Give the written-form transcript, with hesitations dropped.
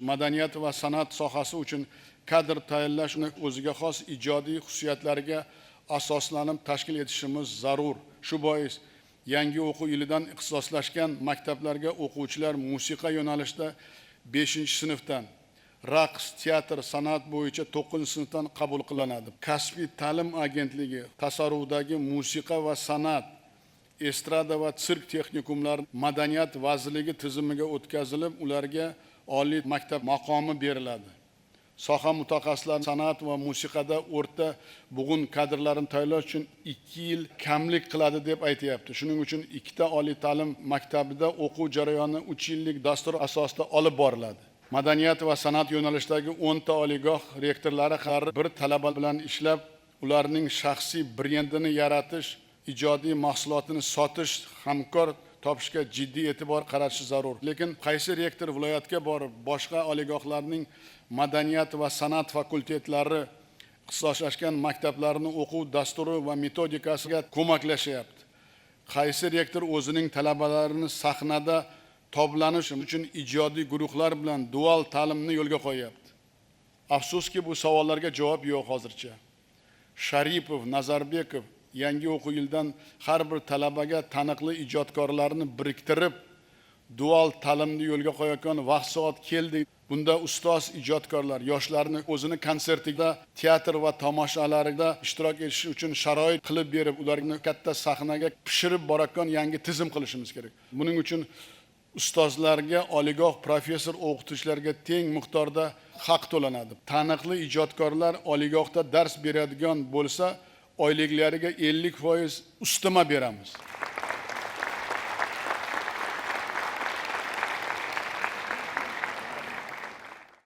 Madaniyat va san'at sohasi uchun kadr tayyorlashni o'ziga xos ijodiy xususiyatlariga asoslanib tashkil etishimiz zarur. Shu bois yangi o'quv yilidan ixtisoslashgan maktablarga o'quvchilar musiqa yo'nalishida 5-sinfdan, raqs, teatr, san'at bo'yicha 9-sinfdan qabul qilinadi. Kasbiy ta'lim agentligi tasarrufidagi musiqa va san'at, estrada va sirk texnikumlari Madaniyat vazirligi tizimiga o'tkazilib, ularga oliy maktab maqomi beriladi. Soha mutaxassislari san'at va musiqada o'rta bugun kadrlarini tayyorlash uchun 2 yil kamlik qiladi deb aytyapti. Shuning uchun ikkita oliy ta'lim maktabida o'quv jarayoni 3 yillik dastur asosida olib boriladi. Madaniyat va san'at yo'nalishidagi 10 ta oliygoh rektorlari har bir talaba bilan ishlab, ularning shaxsiy brendini yaratish, ijodiy mahsulotini sotish, hamkor topishga jiddiy e'tibor qaratishi zarur. Lekin qaysi rektor viloyatga borib, boshqa oliygohlarning madaniyat va san'at fakultetlari ixtisoslashgan maktablarning o'quv dasturi va metodikasiga ko'maklashyapti? Qaysi rektor o'zining talabalarini sahnada toblanish uchun ijodiy guruhlar bilan dual ta'limni yo'lga qo'yyapti? Afsuski, bu savollarga javob yo'q hozircha. Sharipov, Nazarbekov yangi o'quv yilidan har bir talabaga taniqli ijodkorlarni biriktirib, dual ta'limni yo'lga qo'yayotgan vaqt soat keldi. Bunda ustoz ijodkorlar yoshlarni o'zini konsertida, teatr va tomoshalarida ishtirok etishi uchun sharoit qilib berib, ularni katta sahnaga pishirib borayotgan yangi tizim qilishimiz kerak. Buning uchun ustozlarga oliygoh professor o'qituvchilarga teng miqdorda haq to'lanadi. Taniqli ijodkorlar oliygohda dars beradigan bo'lsa, oyliklariga 50% ustama beramiz.